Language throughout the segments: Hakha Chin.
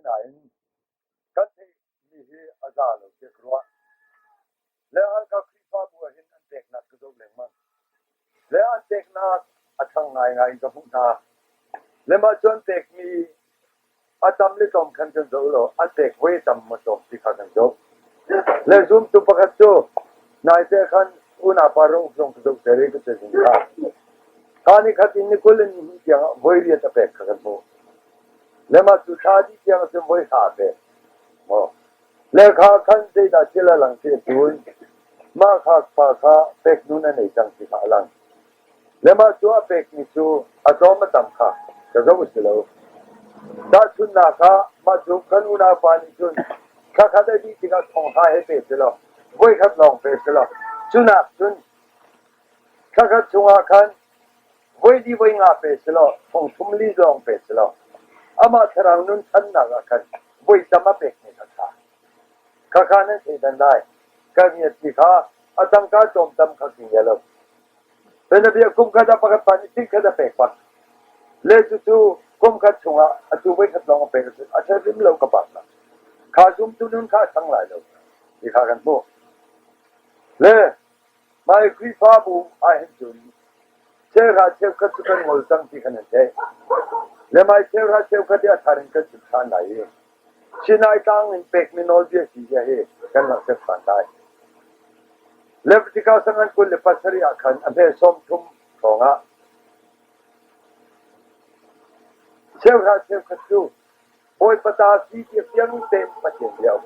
Asinain kan theihmi hi a za lo tiah ka ruah. Le Halkha Khrihfabu ah hin an peknak ka zoh lengmang. Le an peknak a ṭhang ngaingai in ka hmuh hna. Le mah cu an pekmi a tam le tlawm khan kan zoh law an pek voi tam maw tlawm ti kha kan zoh. Le zumtu pakhat cu naite khan unaupa ro zong ka zoh ter i ka cazin kha. Kha ni khat in ni 20 in ni hnih tiang ah voi riat a pek kha kan hmuh. Le mah cu thla dih tiang ah cun voi hra a pek. Maw. Le kha khan zeidah thil a lang ti cun mah kha fa kha pek nun a nei cang ti kha a lang. Le mah cu a pekmi cu a tlawm a tam kha ka zoh a si lo. Tahchunhnak ah mah cu kan unaupa nih cun thla khat a dih tikah thonghra he pe selaw voikhat lawng pe selaw cunak cun thla khat chungah khan voi li voi nga pe selaw thong thum li lawng pe selaw amah thlarau nun ṭhannak ah khan voi tam a pekmi kha ṭha. Khakha nan theidan lai. Ka ngiat ti kha a tangka tlawmtam kha ka ngia lo. Bianabia kum khat ah pakhat pa nih ting khat a pek bak. Le cucu kum khat chungah atu voi khat lawng a pek ahcun a ṭha hrim lo ka pak la. Kha zumtu nun kha a ṭhang lai lo ti kha kan hmuh. Le mai Khrihfabu ahhin cun cheuhra cheukhat cu kan ngol cang ti kha nan theih. Le mai cheuhra cheukhat hi a thar in kan chim ṭhan lai i Sinai tlang in pekmi nawlbia si zia hi kan langhter ṭhan lai. Leviticus ngan 27 ah khan a hme 30 hrawng ah cheuhra cheukhat cu Bawipa ta si ti fiang tein Pathian bia a um.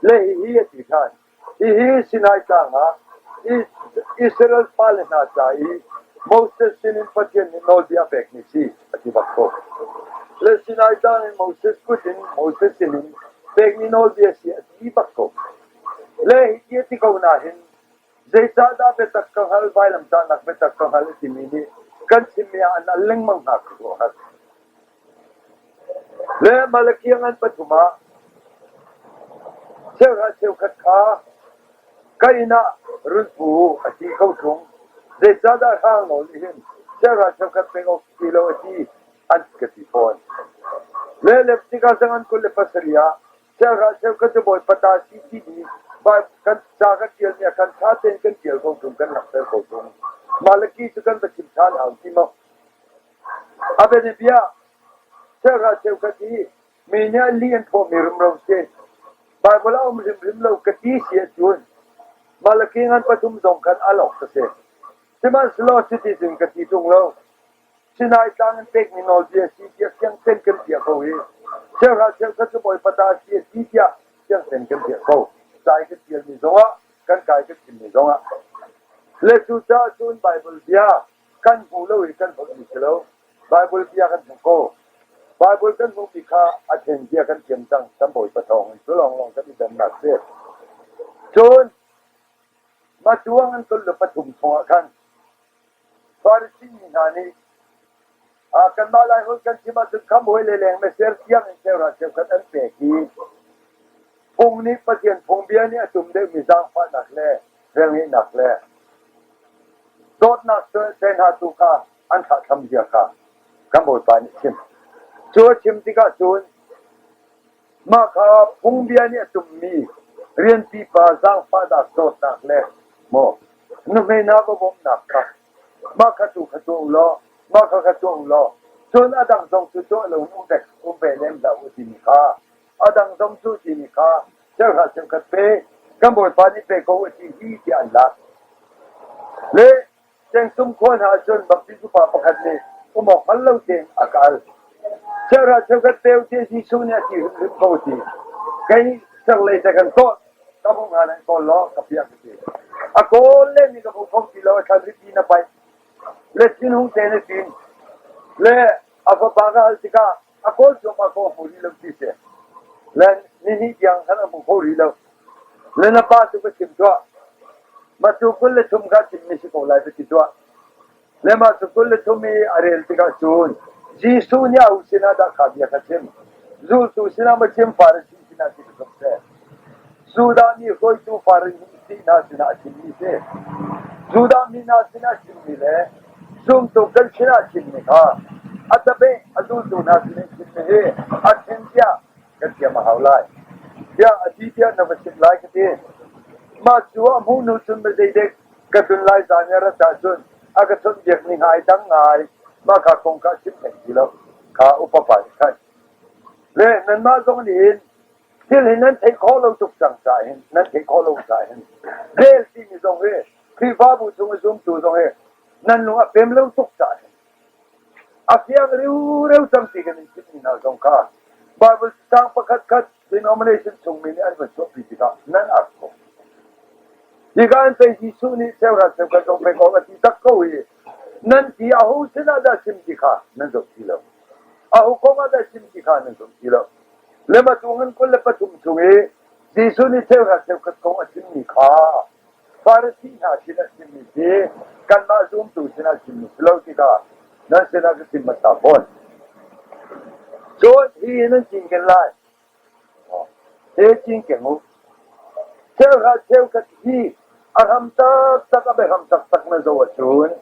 Le hihi a ti ṭhan. Hihi Sinai Tlang ah Israel fale hna ca i Moses sinin Pathian nih nawlbia a pekmi si a ti bak ko. Le Sinai Tlang in Moses kut in Moses sinin pekmi nawlbia si a ti bak ko. Le hiti a ti ko na hin zeicahdah biatak ka hngal vailamtahnak biatak ka hngal a timi nih kan chimmi ah an al lengmang hna ka ruah. Le Malakia ngan pathum ah cheuhra cheukhat kha ka inn ah run pu u a ti ko ṭung. Zeicahdah hrang nawl nih hin cheuhra cheukhat pek awk si lo a ti an ka ti fawn. Le Leviticus ngan 27 ah cheuhra cheukhat cu Bawipa ta si timi kan ca kan ṭialmi ah kan ṭha tein kan ṭial ko ṭung kan langhter ko ṭung. Malaki cu kan va chim ṭhan hau ti maw? A bianabia cheuhra cheukhat hi mi nih an lih an thawhmi rumro si. Baibal a um hrimhrim lo ka ti si ahcun Malaki ngan pathum zong khan al awk ka si. Sihmanhsehlaw cuti cun ka ti ṭung lo. Sinai tlang in pekmi nawlbia si tiah fiangten kan piah ko i cheuhra cheukhat cu Bawipa ta si a ti tiah fiangten kan piah ko. Cai kan ṭialmi zongah kan kai kan chimmi zongah. Le cucaah cun Baibal bia kan hmu lo i kan holhmi si lo. Baibal bia kan hmu ko. Baibal kan hmuhmi kha a then bia kan thiam cang. Kan Bawipa thawng in cu lawnglawng kan i dannak si. Cun Matuang an 23 chungah khan Farasi mi hna nih kanmah Laiholh kan chim ahcun khamhoi le leng meser tiang in cheuhra cheukhat an pek i phung nih Pathian phungbia nih a tum deuhmi zaangfahnak le velngeihnak le Dawtnak te hna tu kha an thlahthlam zia kha kan Bawipa nih a chim. Cu a chim tikah cun mah kha phungbia nih a tummi rian pipa zaangfahnak dawtnak le maw nuhmei hna va bawmhnak kha mah kha tu kha tuah u law mah kha kha tuah u law cun a dang zong cu tuah loin um ve um ve lem hlah u timi kha a dang zong cu timi kha cheuhra cheukhat pe kan Bawipa nih pe ko a ti hi tiah an lak. Le Cengtum khua hna cun baptist upa pakhat nih um awk hngal lo tein a kal. Cheuhra cheukhat peu tiah Jesuh nih a ti hrimhrim ko ti. Kei serlei te kan tawh ka hmuh hnga nan kawl law ka piah ka ti. A kawl len ni ka hmu kho ti lo a thlan ripi na paih. Le thinhung te na tin. Le a fapa ka hal tikah a kawl cuahmah ko a hmu rih lo ti si. Le nihnih tiang khan a hmu kho rih lo. Le na pa cu ka chim tuah. Mah cu 23 kha chimmi si ko lai va ti tuah. Le mah cu 23 i a rel tikah cun Jesuh nih a u sinah dah kha bia kha chim. Zultu sinah ma chim Farasi sinah ti ka seh. Judah mi hruaitu Farasi hna sinah a chimmi si. Judah mi hna sinah chimmi le zumtu kan sinah chimmi kha a tabe a zultu hna sinah chimmi. Hihi a chim tiah kan thiam a hau lai. Tiah a ti tiah na va chim lai ka ti. Mah cu a hmuh hnu cun zeidek ka tlun lai zan i a rat ahcun a ka chawnhbiak ning ai dang ngai. Mah kha kong kha a chim theng ti lo. Kha upa pa nih khan. Le nanmah zong nih hin thil hi nan theih khawh lo tuk cang caah hin nan theih khawh lo caah hin rel timi zong hi Khrihfabu chung i zumtu zong hi nan lung a pem lo tuk caah hin a fiang riureu cang ti kan in chimmi hna zong kha Bible cacang pakhat khat denomination chungmi nih an van chuahpi tikah nan ar ko. Hika an pei Jesuh nih cheuhra cheukhat zong pek awk a ti tak ko i nan ti aho sinah dah chim ti kha nan zoh ti lo. Aho kong ah dah chim ti kha nan zoh ti lo. Lema tu ngan 23 chung i Jesuh nih cheuhra cheukhat kong a chimmi kha Farasi hna sinah chimmi si, kanmah zumtu sinah chimmi si lo tikah nan sinah ka chim hmasa fawn. Cun hi nan cinken lai. He cinken u. Cheuhra cheukhat hi a hram taktak a biahram taktak na zoh ahcun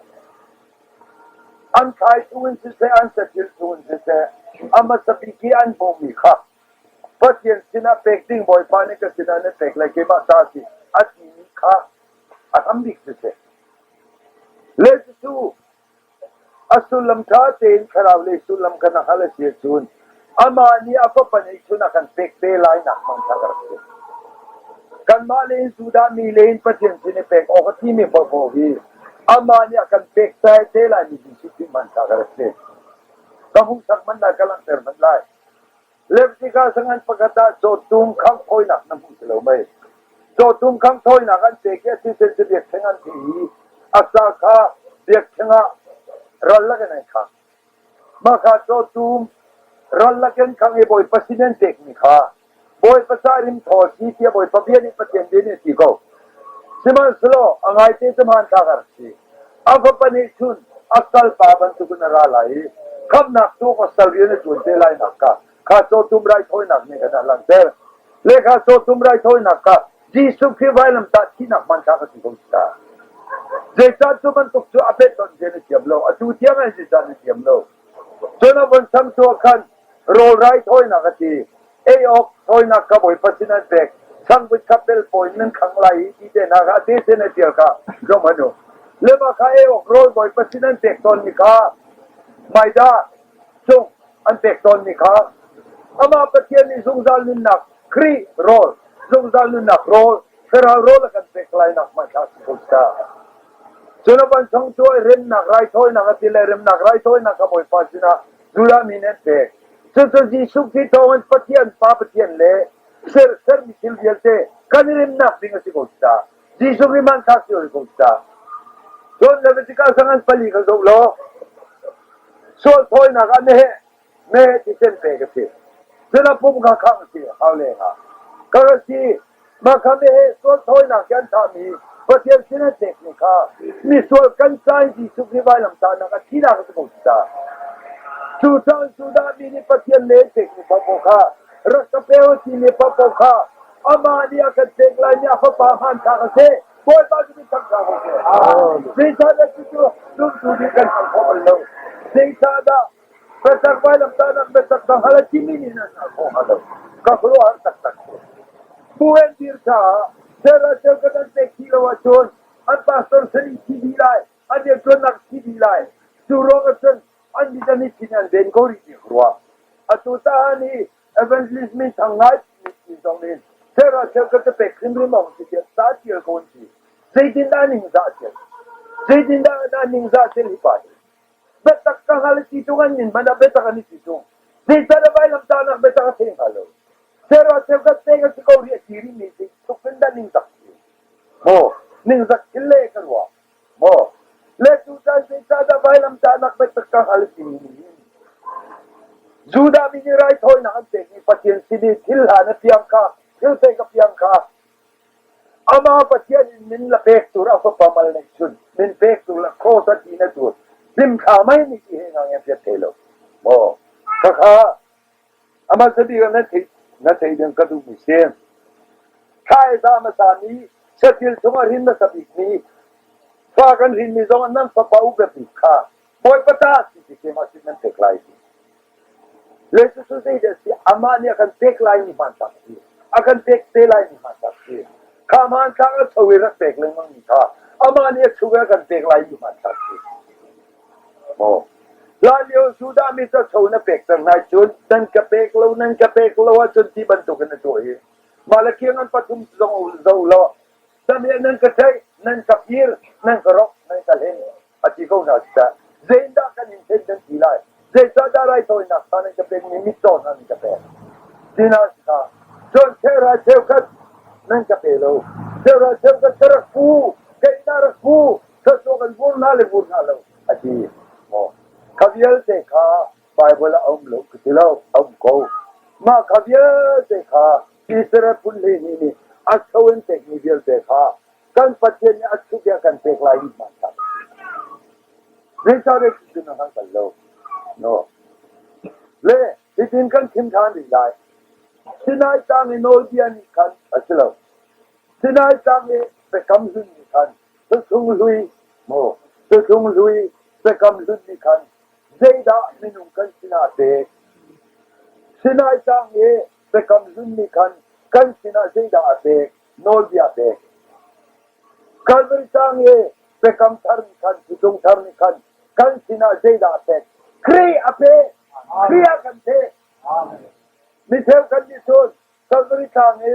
an thlai chungin siseh, an saṭil chungin siseh, a hmasa bik i an bawhmi kha Pathian sinah pek ding Bawipa nih ka sinah na pek lai keimah ta si a timi kha a hram bik cu si. Le cucu a sullam ṭha tein thlarau lei sullam kha na hngalh a si ahcun amah nih a fapa nih cun a kan pek te lai nak hmang kha ka rak si. Kanmah le in Judah mi le in Pathian sin i pek awk a timi paohpaoh hi amah nih a kan pek te lai mi Jesuh Khrih hmang kha ka rak si. Ka hmuhsak hmanh lai, ka langhter hmanh lai. Leviticus ngan pakhat ah cawtum khangh thawinak na hmu ti lo mei? Cawtum khangh thawinak an pek i a thisen cu biakṭheng an thi i a sa kha biakṭheng ah ral lakin an khangh. Mah kha cawtum ral lakin khangh i Bawipa sin an pekmi kha Bawipa ca rimthaw a si tiah Bawipa bia nih Pathian bia nih a ti ko. Sihmanhsehlaw a ngaite cu hmanthlak a rak si. A fapa nih cun a salpa bantukin a ra lai i khamhnak tuak a sal rian a ṭuan te lainak kha kha cawtum raithawinak nih khan a langhter. Le kha cawtum raithawinak kha Jesuh Khrih vailamtah thihnak hmanthlak a si ko ta. Zeicah cu bantuk cu a pehtonh rian a thiam lo, atu tiang ah zeicah na thiam lo. Cun a von changtu ah khan rawl raithawinak a ti. Ei awk thawinak kha Bawipa sin an pek. Changvut kha pelpawi in nan khang lai i ti te hna kha a te sen a ṭial kha zoh hmanh u. Le mah kha ei awk rawl Bawipa sin an pek tawnmi kha hmaida cung an pek tawnmi kha amah Pathian nih zungzal nunnak Khrih rawl zungzal nunnak rawl thlarau rawl a kan pek lainak hmanthlak si ko ta. Cun a van chong cu remnak raithawinak a ti le remnak raithawinak kha Bawipa sinah Judah mi nih an pek. Cucu Jesuh Khrih thawngin Pathian Pa Pathian le ser sermi thil vialte kan i remnak ding a si ko ta. Jesuh Khrih hmanthlak si ko ta. Cun Leviticus sangan pali kha zoh law sual thawinak ah meheh meheh thisen pek a si. Cun a pum kha khangh a si hau lengah. Ka ra si Mah kha meheh sual thawinak hi an thahmi Pathian sin an pekmi kha misual kan ca in Jesuh Khrih vailamtahnak a thinak a si ko ti ta. Cucaah Judah mi nih Pathian le an pekmi paohpaoh kha rak ka pe u timi paohpaoh kha amah nih a kan pek laimi a fapa hmanthlak a si. Bawipa cu min thangṭha ko seh. Zeicahdah cucu zumtu nih kan hngal khawh bal lo? Zeicahdah Biatak vailamtahnak biatak ka hngal a timi nih nan hngal khawh hnga lo. Ka khuaruahhar taktak ko. Bu an dir caah Sarah ceu kan an pek ti lo ahcun an pastor sani thi dih lai, an rianṭuannak thi dih lai. Cu ruang ahcun an mit an i thin an ven ko rih ti ka ruah. Atu caah nih evangelist min thang ngai mi zong nih Sarah ceu kan ka pek hrimhrim awk si tiah ca ṭial ko an ti. Zeitindah ningzah cel? Zeitindah ningzah cel hi pa hi? Biatak ka hngal ti tung an min hmanh ah biatak an i ti tung. Zeicahdah vailamtahnak biatak a thei hnga lo? Sarah cheukhat pek a si ko rih a ti rihmi si tluk in dah ningzak si? Maw ningzak thil le ka ruah. Maw le tutan zeicahdah vailamtahnak biatak ka hngal timi nih hin Judah mi nih raithawinak an pekmi Pathian sin i thil hlan a piang kha thil pek a piang kha Amah Pathian in min la pek tur a fapa mal neih chun min pek tur la cross a ti na tur hlimthla mai ni ti he ngang em fiat thei lo maw khakha amah sabi ka na thei na thei ding ka duh mi si thla za hmasa mi satil chung a hrin hmasa bik mi fa kan hrin mi zong nan fapa u bik kha bawipa ta si ti keimah sin nan pek lai ti. Le cucu zeidah a si? Amah nih a kan pek laimi hmanthlak a si. A kan pek te laimi hmanthlak a si. Kha hmanthlak a cho i rak pek lengmangmi kha amah nih a chung i a kan pek laimi hmanthlak a si. Maw? Hlanlio Judah mi cu a cho na pek cang hna cun nan ka pek lo, nan ka pek lo ahcun ti bantukin a tuah i mah le kiang an pathum zong zoh law Damiah nan ka theih, nan ka fir, nan ka rok, nan ka hlen a ti ko hna cucah zeidah kan in hlen nan ti lai? Zeicahdah raithawinak kha nan ka pekmi mitcaw hna nan ka pek? Tina si kha. Cun cheuhra cheukhat nan ka pe lo. Cheuhra cheukhat ka rak pu, ka inn ah rak pu, thluachuah kan vur hna le vur hna lo a ti. Maw kha vialte kha Baibal ah a um lo ka ti lo, a um ko. Mah kha vialte kha Israel phun 12 nih a cho in pekmi vialte kha kan Pathian nih a chuk i a kan pek lai i hmanthlak a si. Zeicahtiah cucu na hngal bal lo. No. Le hitin kan chim ṭhan rih lai. Sinai tlang i nawlbia nih khan a si lo. Sinai tlang i biakam hlun nih khan thuthlung hlui maw thuthlung hlui biakam hlun nih khan zeidah minung kan sinah a pek? Sinai tlang i Biakam hlun nih khan kan sinah zeidah a pek? Nawlbia a pek. Calvary tlang i biakam thar nih khan, Thuthlung thar nih khan kan sinah zeidah a pek? Khrih a pek. Khrih a kan pek. Mi cheukhat nih cun Calvary tlang i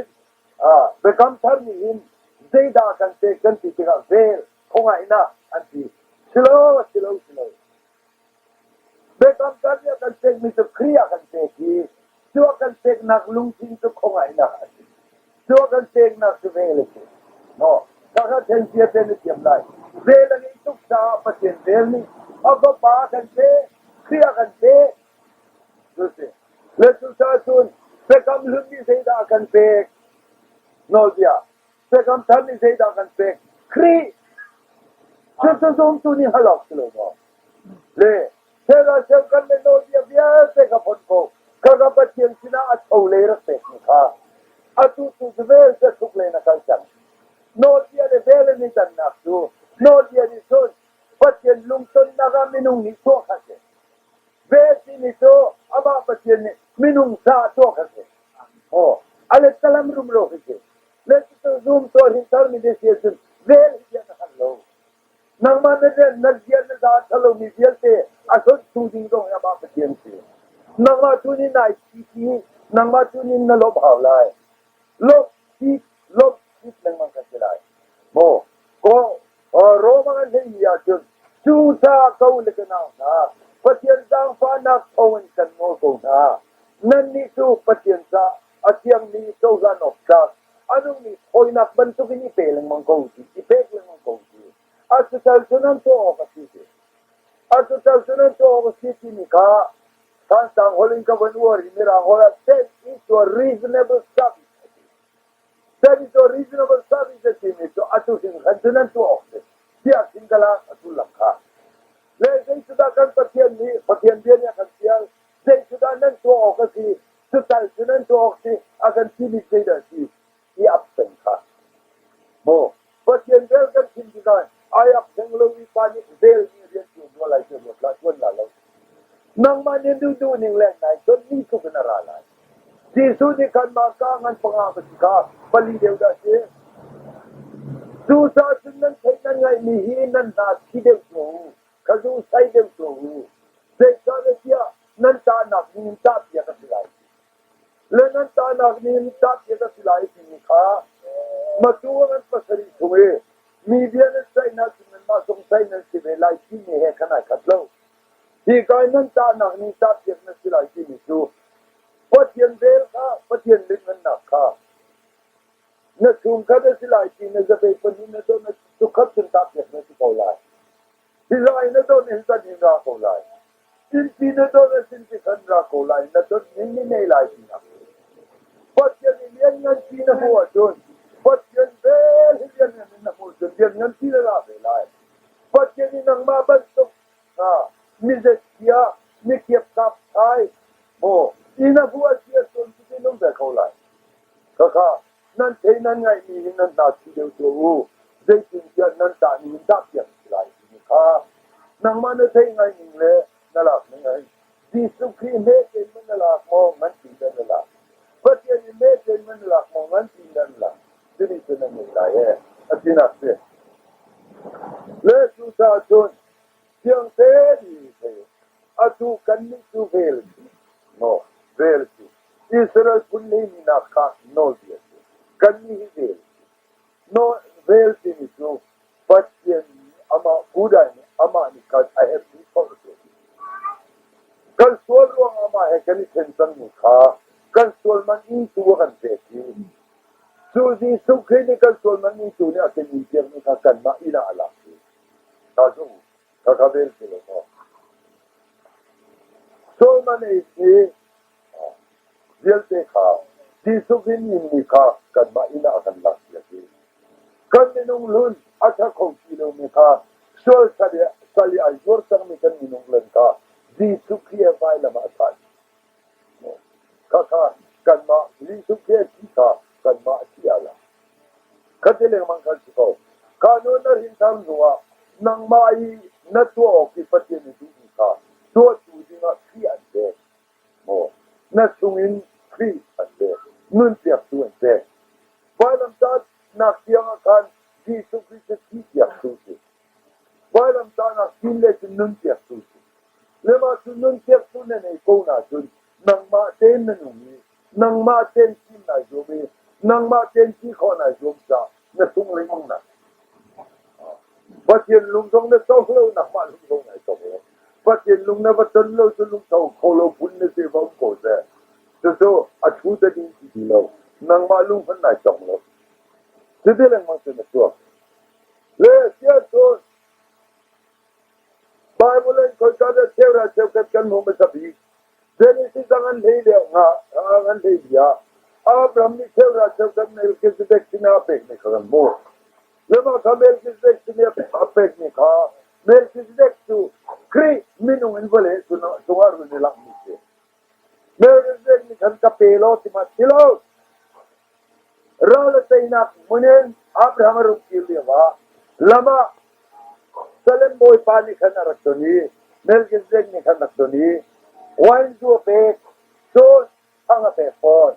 biakam thar nih hin zeidah a kan pek kan ti tikah vel, khawngaihnak an ti. Silo, silo, silo. Biakam thar nih a kan pekmi cu Khrih a kan pek i cu a kan peknak lungthin cu khawngaihnak a si. Cu a kan peknak cu vel a si. Maw khakha ṭhencia te na thiam lai. Vel a ngeih tuk caah Pathian vel nih a Fapa a kan pek, Khrih a kan pek. Cu si. Le cucaah cun biakam hlun nih zeidah a kan pek? Nawlbia. Biakam thar nih zeidah kan pek? Khrih! Cucu zumtu nih hal awk si lo maw? Le Sarah kan le nawlbia vialte ka phon ko. Kaka Pathian sinah a tho lei rak pekmi kha. Atu tu cu vel cu thuk len a kal cang. Nawlbia le vel an i dannak cu nawlbia nih cun Pathian lungtonnak ah minung nih tuah kha si. Vel timi cu amah Pathian nih minung caah tuah kha si. Aw, a let lam rumro khi si. Le cu zum tuah hin tarmi na si ahcun vel hi bia na hngal lo. Nangmah na rian na zia na za ṭhalomi vialte a hlonhtu ding zong hi amah Pathian si. Nangmah tu nih nai thi i nangmah tu nih na lawmh hau lai. Lawmh thit, lawmh thit lengmang kan si lai. Maw, ko Roma kan hleimi ahcun cucaah ko le ka nau hna, Pathian zaangfahnak thawngin kan nawl ko hna. Nannih cu Pathian caah a thiangmi cohlan awk tlak a nungmi thawinak bantukin i pe lengmang ko ti i pek lengmang ko ti a cutal cu nan tuah awk a si ti a cutal cu nan tuah awk a si timi kha Thantlang holh in ka van uar i Mirang holh ah that is your reasonable service a ti. That is your reasonable service a timi cu atu hringhran cu nan tuah awk si tiah khin ka lak a sullam kha. Le zeicudah kan Pathian nih Pathian bia nih a kan fial zeicudah nan tuah awk a si cutal cu nan tuah awk si a kan timi zeidah a si i ap peng kha. Maw Pathian vel kan chim tikah ai ap theng lo i pa nih vel nih rian ṭuan rua lai cu ruat hlah ṭuan la lo. Nangmah nih duh duh ning le nai ton ni tluk in a ra lai. Jesuh nih khan mah ka ngan panga va si kha pali deuh dah si. Cucaah cun nan theih nan ngaihmi hi nan hna thi deuh tuah u, khazu sai deuh tuah u. Zeicahtiah nan tahnak ning in tahpiak a si lai. Le nan tahnak ning in tahpiak a si lai timi kha matu an pasarih chung i mi bia nan ceihnak cun nanmah zong ceih nan si ve lai timi he khan ai khat lo. Hi ka in nan tahnak ning tahpiak na si lai timi cu Pathian vel kha Pathian lianhngannak kha na chungkhat a si lai ti na zapei pahnih na don na sukhat cun tahpiak na si ko lai. Hi lai na don hin kan hin ra ko lai. Sinpi na don a sinpi kan ra ko lai. Na don ning ni nei lai tinak. Pathian i liannganpi na hmuh ahcun Pathian vel hi lianngan in na hmuh cun liannganpi na ra ve lai. Pathian i nangmah bantuk mizet-chia, mikiapkap thai maw i na hmuh a si ahcun cutin um ve ko lai. Khakha nan thei nan ngaihmi hi nan hna thi deuh tuah u. Zeitintiah nan tah ning in tahpiak a si lai timi kha nangmah na theih ngaihning le na lak ning ai Jesuh Khrih hme tein na. na lak maw nganpi in dah na lak? Pathian nih mehte in na lak maw nganpi in dah na lak? Timi cu na ngei lai ee a tinak si. Le cucaah cun Siang tein thei atu kannih cu vel si maw vel si Israel phun leiminak kha nawlbia si kannih hi vel si nawl vel timi cu Pathian nih amah Buddha nih amah nih kan a herhmi paoh a tuah kan sual ruang amah he kan i then cangmi kha kan sual man ingtu a kan pek i cu Jesuh Khrih nih kan sual man ingtu nih a kan in piakmi kha kanmah inn ah a lak i Ka zung ka ka vel ti lo maw? Solomon ei hi vialte kha Jesuh in mi kha kanmah inn ah a kan lak piak i kan minung hlun a ṭha kho ti lomi kha sual sal i sal i ai zuar cangmi kan minung hlun kha Jesuh Khrih he vailam ah a thah. Khakha kanmah Jesuh Khrih a thi kha kanmah a thi ah la. Khati lengmang khan si ko. Kha nu na hrinthar hnuah nangmah i na tuah awk i Pathian i duhmi kha tuahtu dingah Khrih an pek. Maw na chungin Khrih an pek. Nunpiaktu an pek. Vailamtahnak tiangah khan Jesuh Khrih cu thihpiaktu si. Vailamtahnak tin le cun nunpiaktu si. Le mah cu nunpiaktu na nei ko na cun nangmah tein na nung i nangmah tein fim nai zuam i nangmah tein ti khawh nai zuam caah na sung lengmang na. Pathian lung zong na tong lo, nangmah lung zong nai tong lo. Pathian lung na va ton lo cu lungtho kho lo phun na si va um ko seh. Cucu a thu te ding ti ti lo. Nangmah lung hmanh nai tong lo. Cuti lengmang cun a chuak. Le siahcun Bible in khoika dah cheuhra cheukhat kan hmuh hmasa bik? Genesis ah an hlei deuh hnga, an hlei bia. Abraham nih cheuhra cheukhat Melchizedek sinah a pekmi kha kan hmuh. Le mah kha Melchizedek sinah a pekmi kha Melchizedek cu Khrih minung in vawlei cungah run i langhmi si. Melchizedek nih khan ka pe law ti hmanh ti lo. Ral a teinak hmun in Abraham a rung kir lioah lam ah Salem bawipa nih khan a rak don i Melchizedek nih khan rak don i wine cu a pek, cun chang a pek fawn,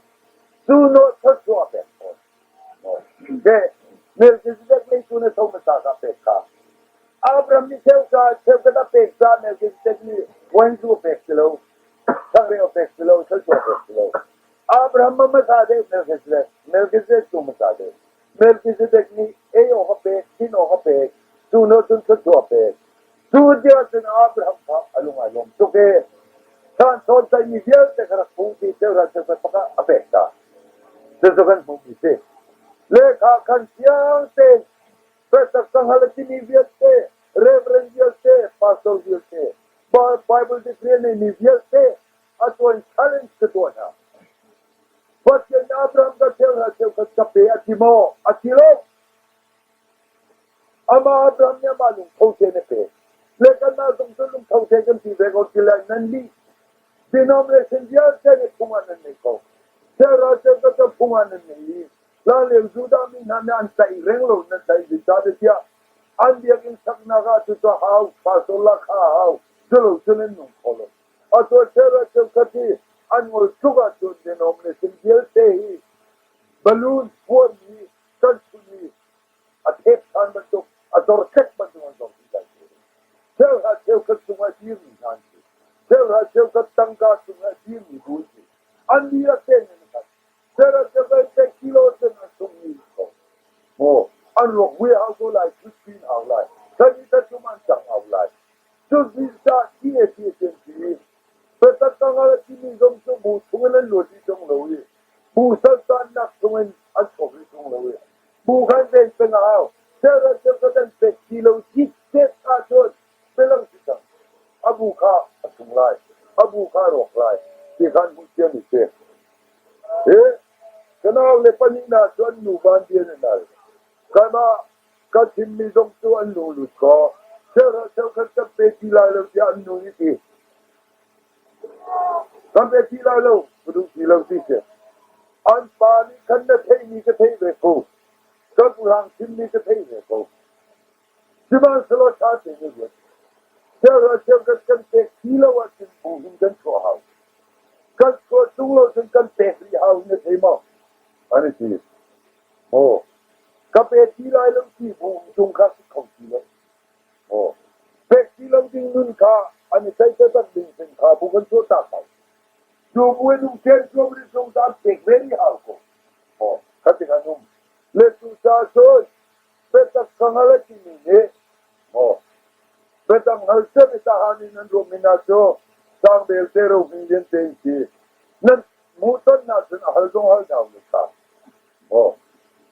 cu nawl thluachuah a pek fawn. Melchizedek lei tu na tho hmasa kha pek kha. Abraham nih cheuka cheukhat a pek caah Melchizedek nih wine cu a pek ti lo, changreu a pek ti lo, thluachuah a pek ti lo. Abraham a hmasa deuh Melchizedek, Melchizedek cu hmasa deuh. Melchizedek nih ei awk a pek, din awk a pek, cu hnu cun thluachuah a pek. Cu tiah cun Abraham kha a lung ai lawm tuk i than tlaihmi vialte kha rak hmu ti cheuhra cheukhat pakhat a pek ta. Cucu kan hmuhmi si. Lehkha khan fiang tein biatak ka hngal a timi vialte, reverend vialte, pastor vialte, Bible degree a neimi vialte a tuan challenge ka tuah hna. Pathian nih Abraham ka cheuhra cheukhat ka pe a ti maw? A ti lo. Amah Abraham nih amah lungtho tein a pek. Le kanmah zong cu lungtho tein kan ti ve ko ti le nan lih. Denomination vialte nih phung ah nan nei ko. Cheuhra cheukhat cu phung ah nan nei i hlanlio Judah mi hna nih an tlaih reng lo nan tlaih zeicahtiah an biakinn saknak ah cucu hau, pastor lah kha a hau, culo cun an nung kho lo. Atu cheuhra cheukhat hi an ngol tluk ahcun denomination vialte hi balloon puahmi kan chun i a thep ṭhan bantuk a zor tlek bantuk an zor dih lai ti. Cheuhra cheukhat cungah dirmi hna an si. Cheuhra cheukhat tangka cungah dirmi bu an si. An dihlak tein an khat. Cheuhra cheukhat te kilo cun an sungmi an ko. Maw an ruak vui hau ko lai, thut pin hau lai, thani thatum an cang hau lai. Cuzica TAC an si. Biatak ka hngal a timi zong cu bu chungin an luat rih ṭung lo i bu saltannak chungin an chuak rih ṭung lo i bu khan ven peng a hau. Cheukhat cheukhat an pek ti lo cikcek ahcun bialang si cang. A bu kha a sung lai. A bu kha a rawk lai ti khan hmuh ciami si. Hi ka nau le pahnihnak cu an nu van bia nan al. Kanmah Ka chimmi zong cu an lung lut kaw cheuhra cheukhat kan pe ti lai lo tiah an nu nih ti. Kan pe ti lai lo, ka duh ti lo ti si. An pa nih khan na theihmi ka theih ve ko. Ka hlang chimmi ka theih ve ko. Sihmanhsehlaw ṭha tein na ruat. Cheuhra cheukhat kan pek ti lo ahcun bu hin kan chuah hau. Kan chuah tung lo cun kan pek rih hau na thei maw? An i ti. Maw ka pe ti lai lo ti bu tung kha si kho ti lo. Maw pek ti lo ding nun kha an i tlaih taktak ding sin kha bu kan chuah tak hau. Cu bu in um ṭian ṭuam rih zung an pek ve rih hau ko. Maw kha tik an um. Le cu ca cun biatak ka hngal a timi nih maw biatak hngal cem i tahan in an ruahmi hna cu sangbel te rohmi lian te in si. Nan hmuhtonnak cun a hal zong hal hna u kha. Maw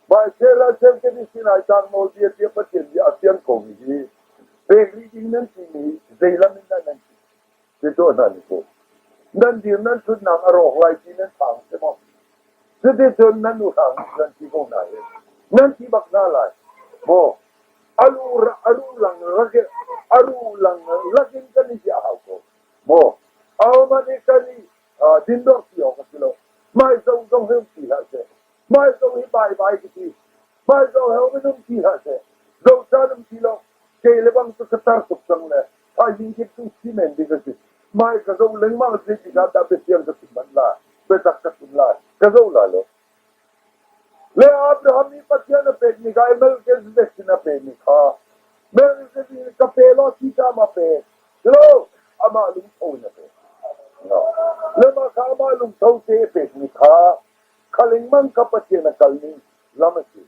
Mai Sarah sem kan i sinai tang nawlbia tiah Pathian bia a fiang komi hi pek rih ding nan timi zei lam in dah nan ti? Ti tuah hna nih ku. Nan dir nan ṭhutnak a rawk lai ti nan phang si maw? Cuticun nan nuhrang nih nan ti ko hna hi. Nan ti bak hna lai. Maw aru aru lang rak aru lang lakin kan i ziah hau ko. Maw ahohmanh nih kan i dindor ti awk a si lo. Hmaizo zong hi um ti hlah seh. Hmaizo hi bai bai ka ti. Hmaizo he um in um ti hlah seh. Zo caan um ti lo. Kei le bang cu ka tar tuk cang le thaizing kip cu si men ding a si. Hmai ka zo lengmang zei tik ah dah biasiang ka chim manh lai, biatak ka chim lai, ka zo lai lo. Le Abraham nih Pathian a pekmi kha Melchizedek sin a pemi kha Melchizedek nih ka pe law ti ca ma pe lo amah lungtho in a pe. Le mah kha amah lungtho te a pekmi kha kha lengmang kha Pathian a kal ning lam a si.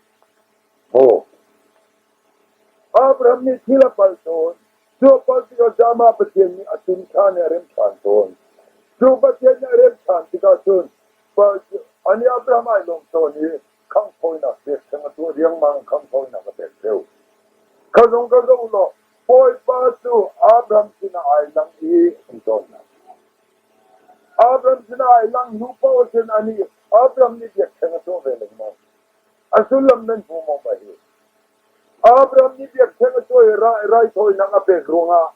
Maw Abraham nih thil a palh tawn. Cu a palh tikah cun amah Pathian nih a tun ṭhan i a rem ṭhan tawn. Cu Pathian nih a rem ṭhan tikah cun ani Abraham ai lawm tawn i khanghthawinak pekchanh a tuah riangmang khanghthawinak a pek ṭheo. Kha zong ka zoh law Bawipa cu Abraham sinah ai lang i a ti tawn hna. Abraham sinah ai lang hnu paoh cun anih Abraham nih biakṭheng a tuah ve lengmang. A sullam nan hmu maw mah hi? Abraham nih biakṭheng a tuah i raithawinak a pek ruangah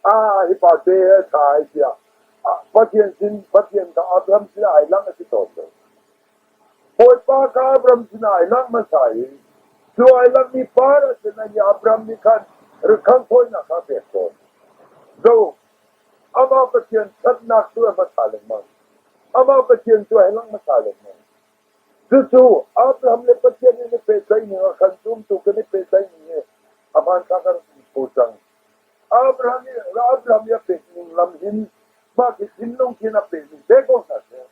ah hi pa te a ṭha ai tiah Pathian sin Pathian kha Abraham sin ai langh a si tawn lo. Bawipa kha Abraham sin ai langh hmasa i cu ai langhmi par a sin i Abraham nih khan khanghthawinak kha a pek tawn. Zo amah Pathian ṭhatnak cu a hmasa lengmang. Amah Pathian cu ai langh hmasa lengmang. Cucu Abraham le Pathian in i pehtlaih ning ah khan zumtu kan i pehtlaih ning hi a hmanthlak a rak um kho cang. Abraham nih Abraham i a pek ning lam hin mah khi thinlung khin a pekmi ve ko hna seh.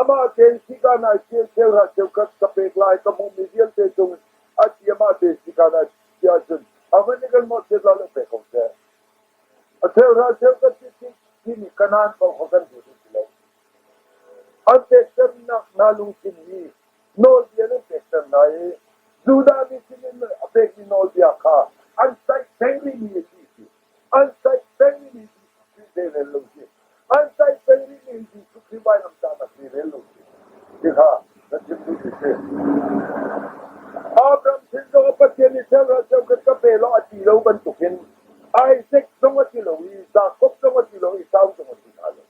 Amah tein sikaan ai cheuhra cheukhat ka pek lai ka hmuhmi vialte cung a ti amah te sikaan ai ti ahcun a van i kan mawhchiat lai lo pek ko seh. A cheuhra cheukhat ti timi Kanaan paoh kha kan duh ti lo. An pekternak hna lungthin hi nawlbia nan pekter hna i Judah mi sinin a pekmi nawlbia kha an tlaih peng rihmi a si. An tlaih peng rihmi Jesuh Khrih zeirel lo si. An tlaih peng rihmi Jesuh Khrih vailamtahnak zeirel lo si. Ti kha na chim duhmi si. Abraham sin zong Pathian nih cheuhra cheukhat ka pe law a ti lo bantukin Isaac zong a ti lo i Jakob zong a ti lo i Esau zong a ti hna lo.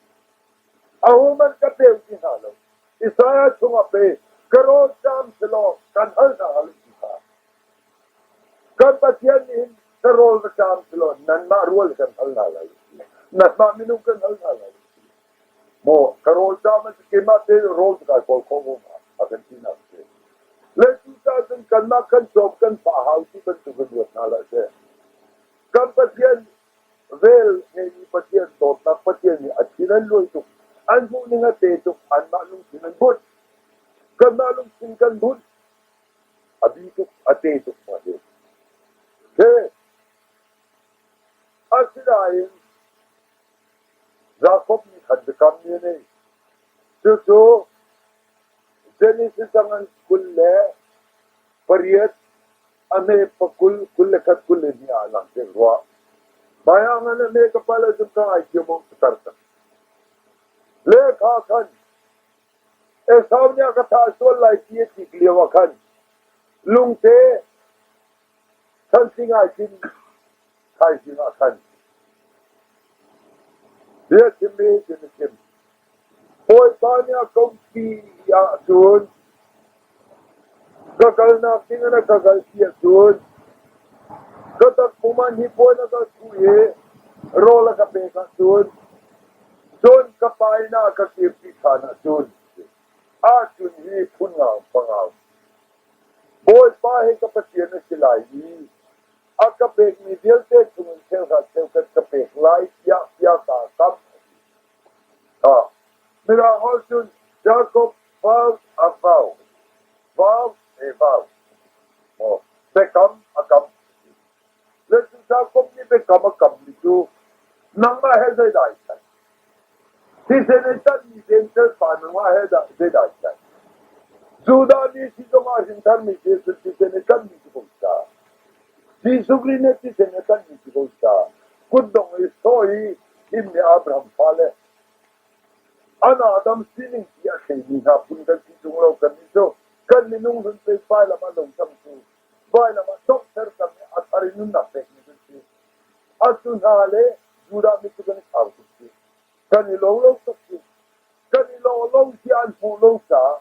Ahohmanh ka peu ti hna lo. Isaiah chungah pei ka rawl ṭam selaw kan hal hna hnga lo ti kha. Kan Pathian nih hin ka rawl va ṭam selaw nanmah rual kan hal hna lai. Nanmah minung kan hal hna lai. Maw ka rawl ṭam a si keimah te rawl kai kawl khawh ko ma a kan ti nak si. Le cucaah cun kanmah kan cawm kan fah hau ti bantuk in ruat hna hlah seh. Kan Pathian Vel ngeimi Pathian dawtnak Pathian nih a thin an luai tuk, an hmuhning a te tuk, anmah lungthin an bunh. Kanmah lungthin kan bunh. A bi tuk, a te tuk ma hi. He asinain Jakob nih khan biakam mi a nei. Cucu Genesis an 28 A hme pakul 21 22 ah langhter rua. Maiangan a hme ka pal ahcun ka ngaithiam u ka tar cang. Lehkha khan Esau nih a ka thah sual lai ti a tlik lio ah khan lungte thansing ai khin thaizing ah khan bia chimmi hitin a chim. Bawipa nih a kompi ahcun ka kalnak ding in a ka kalpi ahcun ka takpum ah hnipuan a ka thuh i rawl a ka pek ahcun. Cun ka pa inn ah ka kirpi ṭhan ahcun, ahcun hi phun nga panga Bawipa hi ka Pathian a si lai i a ka pekmi vialte chungin cheuhra cheukhat ka pek lai tiah bia kaa kam a ti. Mirang holh cun Jacob vowed a vow, vow a vow, biakam a kam a ti. Le cu Jacob nih biakam a kammi cu nangmah he zeidah ai tlai? Thisen in ṭanhmi Jentail pa nangmah he dah zeidah ai tlai? Judah mi si zongah hrintharmi Jesuh thisen in ṭanhmi si ko ca. Jesuh Khrih nih thisen in ṭanhmi si ko ca. Kutdong i sawh i thimmi Abraham fale an Adam sining ti a theimi hna phun kan si ṭung lo. Kannih cu kan minung hlun pei vailam ah lo cang cu vailam ah donghter cang i a thar in nunnak pekmi kan si. Atu hna le Judah mi cu kan i thlau tuk si. Kan i lo lo tuk si. Kan i lo lo ti an hmuh lo caah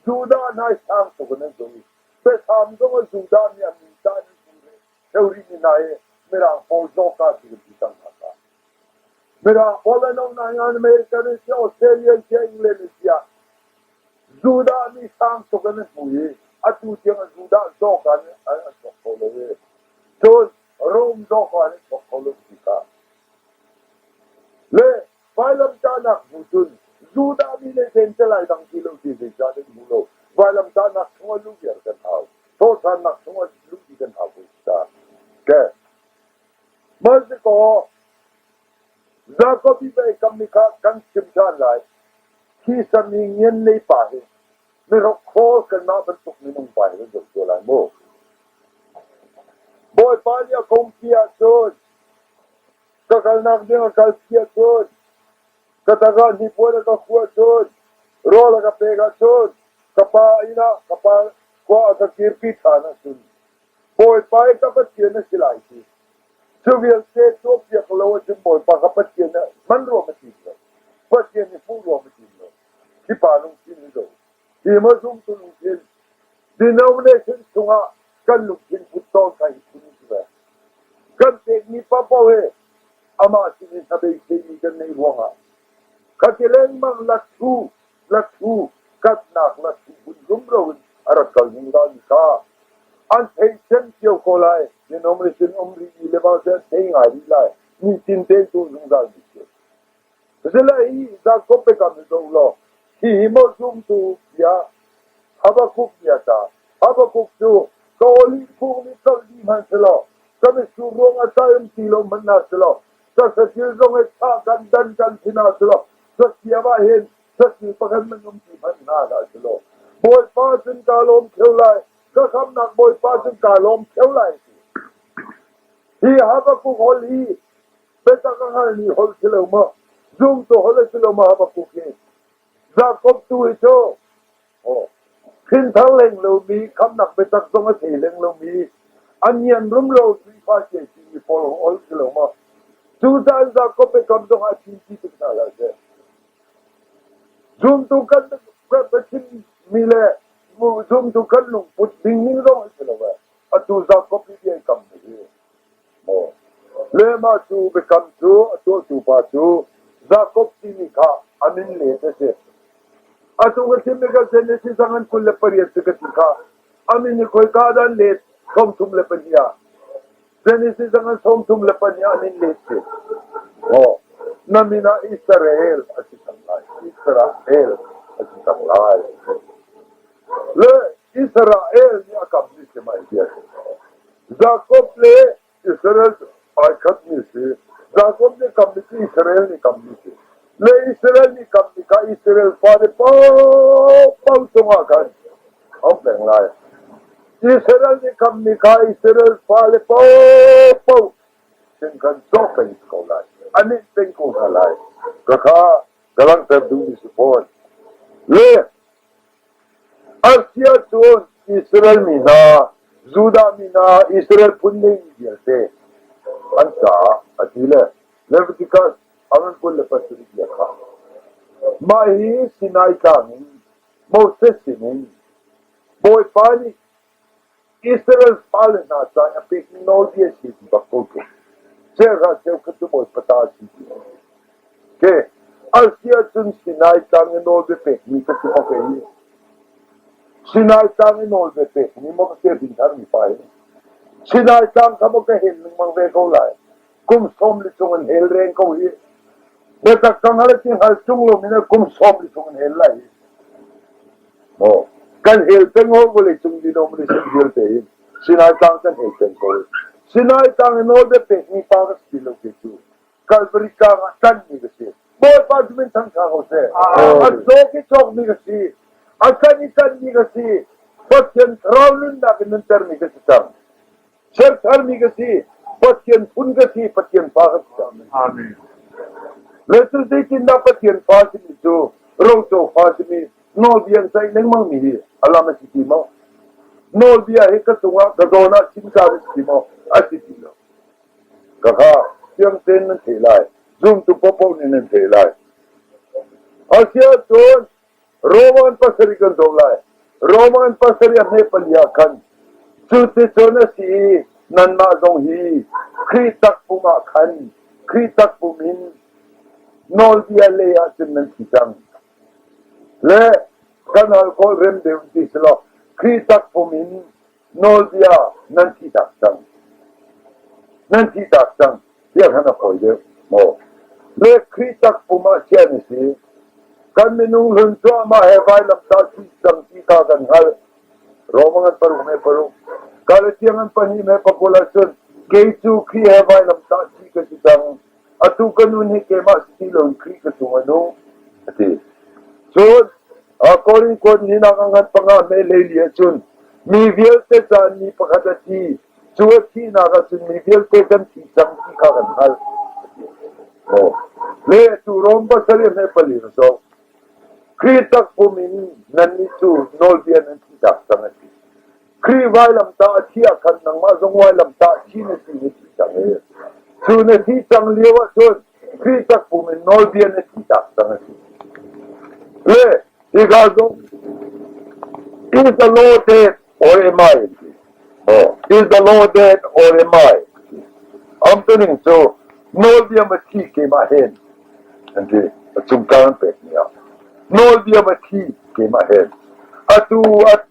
Judah hna i sang tuk in an zoh i biathlam zong ah Judah mi an min ca in an hmuh rih theo rihmi hna hi Mirang pawl zawka ti kan ti cang hna kha. Mirang pawl an um nain American in si, Australian si, England in si ah Judah mi sang tuk in an hmu i atu tiang ah Judah zawka in an chuak kho lo i cun Rome zawka in an chuak kho lo ti kha. Le vailamtahnak hnu cun Judah mi le Jentail ai dang ti lo ti zeicah an hmu lo. Vailamtahnak chungah luh viar kan hau. Thawhṭhannak chungah luh dih kan hau ko ta. Okay. Hmanhsehlaw Jakob i biakammi kha kan chim ṭhan lai. Hi sami ngian nei pa hi mihrokhrol kanmah bantuk minung pa hi kan zoh cio lai mu. Bawipa nih a kongpi ahcun ka kalnak ding a kalpi ahcun ka takah hnipuan a ka khuh ahcun rawl a ka pek ahcun ka pa inn ah ka pa khua a ka kirpi ṭhan ahcun Bawipa i ka Pathian a si lai ti. Cu vialte tuahpiak lo ahcun Bawipa ka Pathian ah hman ruam a tim lo. Pathian i hmuh ruam a tim lo. Hi pa lungthin hi zo. Hi maw zumtu lungthin denomination chungah kan lungthin put tawn kha hi phun si ve. Kan pekmi paohpaoh hi amah sinin hnabeiseimi kan neih ruangah khati lengmang lathu lathu katnak lathu phun rumro in a rak kal zungzalmi kha an theih cem cio ko lai. Denomination um rih mi le bang an thei ngai rih lai. Nitin tein tuah zungzalmi si. Zila hi Jacob biakam hi zoh law hihi maw zumtu bia Habakkuk bia ta Habakkuk cu ka oliv kung nih colh dih hmanh selaw ka mitsur ruang ah cai um ti lo hmanh na selaw ka satil zong hi thah kan dan kan si na selaw sasiam ah hin satil pakhat hmanh um ti hmanh hna hlah selaw Bawipa cun kaa lawm theo lai ka khamnak Bawipa cun kaa lawm theo lai ti hi Habakkuk holh hi biatak a hngalmi holh si lo maw zumtu holh a si lo maw Habakkuk hi Jakob tu hi cu Phinthar leng lomi khamnak biatak zong a thei leng lomi a nian rumro Khrihfa cia timi pawl holh si lo maw cucaah Jakob biakam zong a chim ti tuk hna hlah seh zumtu kan chimmi le zumtu kan lungput ding ning zong a si lo eh atu Jakob i bia i kam hi Le mah cu biakam cu a tuahtu pa cu Jakob timi kha a min let a si. Atu ka chimmi ka Genesis ah ngan 28 cu ka ti kha a min i khoika dah an let 32 ah. Genesis ah ngan 32 ah a min let si. Aw, na min ah Israel a si cang lai. Israel a si cang lai. Le Israel nih a kammi si mai bia si. Jakob le Israel ai khatmi si. Jakob nih kammi cu Israel nih kammi si. Le Israel nih kammi kha Israel fale paohpaoh cungah khan a um peng lai. Israel nih kammi kha Israel fale paohpaoh sin khan cawk peng ko lai. An in peng ko hna lai. Ka kha ka langhter duhmi si fawn. Le Asiah cun Israel mi hna, Judah mi hna, Israel phun neimi vialte an caah a ti le Leviticus a ngan 27 bia kha. Mah hi Sinai tlang in Moses sinin Bawipa nih Israel fale hna ca i a pekmi nawlbia si ti bak ko cu. Cheuhra cheukhat cu Bawipa ta a si ti. Okay. Asiahcun Sinai tlang i nawl biapekmi ka si awk ei. Sinai tlang i nawl biapekmi maw ka si a dingtharmi pa hi? Sinai tlang kha maw ka hel lengmang ve ko lai? Kum 40 chung in hel reng ko hi. Biatak ka hngal ti hngal ṭung lomi na kum 40 chung in hel lai hi. Maw kan hel peng ho vawlei cung denomination vialte hin Sinai tlang kan hel peng ko. Sinai tlang i nawl biapekmi pa ka si ti lo kei cu. Calvary tlang ah ṭanmi ka si. Bawipa cu min thangṭha ko seh. A cawk i cawkmi ka si. A can i canmi ka si. Pathian thlarau nunnak in nuntermi ka si cang. Sertharmi ka si. Pathian phun ka si. Pathian fa ka si cang. Amen. Le cu zeitindah Pathian fa simi cu roco fa simi nawlbia an ceih lengmangmi hi a lam a si ti maw? Nawlbia hi ka cungah ka zawn ah chim caan a si ti maw? A si ti lo. Khakha fiang tein nan theih lai. Zumtu paohpaoh nih nan theih lai. Asiahcun Roman pasarih kan zoh lai. Roman pasarih a hme pali ah khan cuticun a si i nanmah zong hi Khrih takpum ah khan Khrih takpum in nawlbia lei ah cun nan thi cang. Le kan hal khawh rem deuh ti si law Khrih takpum in nawlbia nan thihtak cang. Nan thihtak cang tiah khan a fawi deuh maw? Le Khrih takpum ah chiah na si. Kan minung hlun cuahmah he vailamtah thi cang ti kha kan hngalh. Roma ngan paruk me paruk. Galatian ngan pahnih me pakul ahcun kei cu Khrih he vailamtah thi ka si cang. Atu ka nun hi keimah si ti loin Khrih ka chung a nung, a ti. Cun Korin kuat ni nak a ngan panga hme hleili ahcun mi vialte ca ni pakhat a thi, cu a thihnak ahcun mi vialte kan thi cang ti kha kan hngalh. Le atu Rom pasarih hme pali na zoh. Khrih takpum in nannih cu nawlbia nan thihtak cang a ti. Khrih vailamtah a thi ah khan nangmah zong vailamtah thi na si na thi cang i cu na thi cang lio ahcun Khrih takpum in nawlbia na thi tak cang a si. Le hika zong is the law dead or am I? Oh, is the law dead or am I? Amtuning cu nawlbia ma thi keimah hen an ti. A cungkar an pek ni ah nawlbia ma thi keimah hen. Atu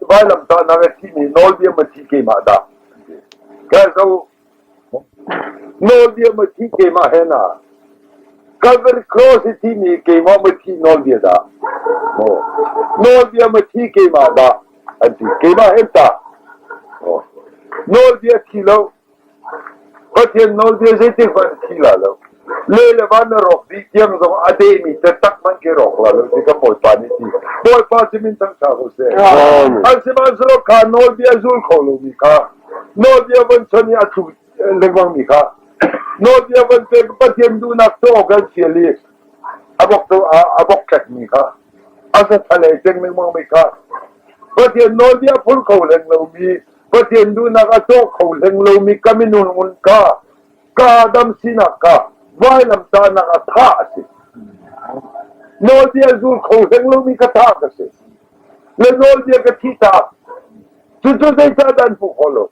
vailamtahnak a thimi nawlbia ma thi keimah dah an ti. Ka zo nawlbia ma thi keimah hen ah Calvary Cross i thimi keimah ma thi nawlbia dah? Nawlbia ma thi keimah dah an ti. Keimah hen ta. Nawlbia thi lo Pathian nawlbia zeitik hmanh thi la lo. Le le van na rawk dih tiang zong a dehmi taktak hmanh ke rawk la lo ti ka Bawipa nih ti. Bawipa cu min thangṭha ko seh. An sihmanhsehlaw kha nawlbia zul kho lomi kha nawlbia von chon i a thu lengmang mi kha nawlbia von pek Pathian duhnak tuah awk an fial i a bok a bok tlekmi kha a sathal ei ceng lengmang mi kha Pathian nawlbia phur kho leng lomi Pathian duhnak a cawh kho hleng lomi ka minung ngun ka ka Adam sinak kha vailamtahnak a thah a si. Nawlbia zul kho hleng lomi ka thah ka si. Le nawlbia ka thi tak. Cucu zeicahdah an hmuh khawh lo?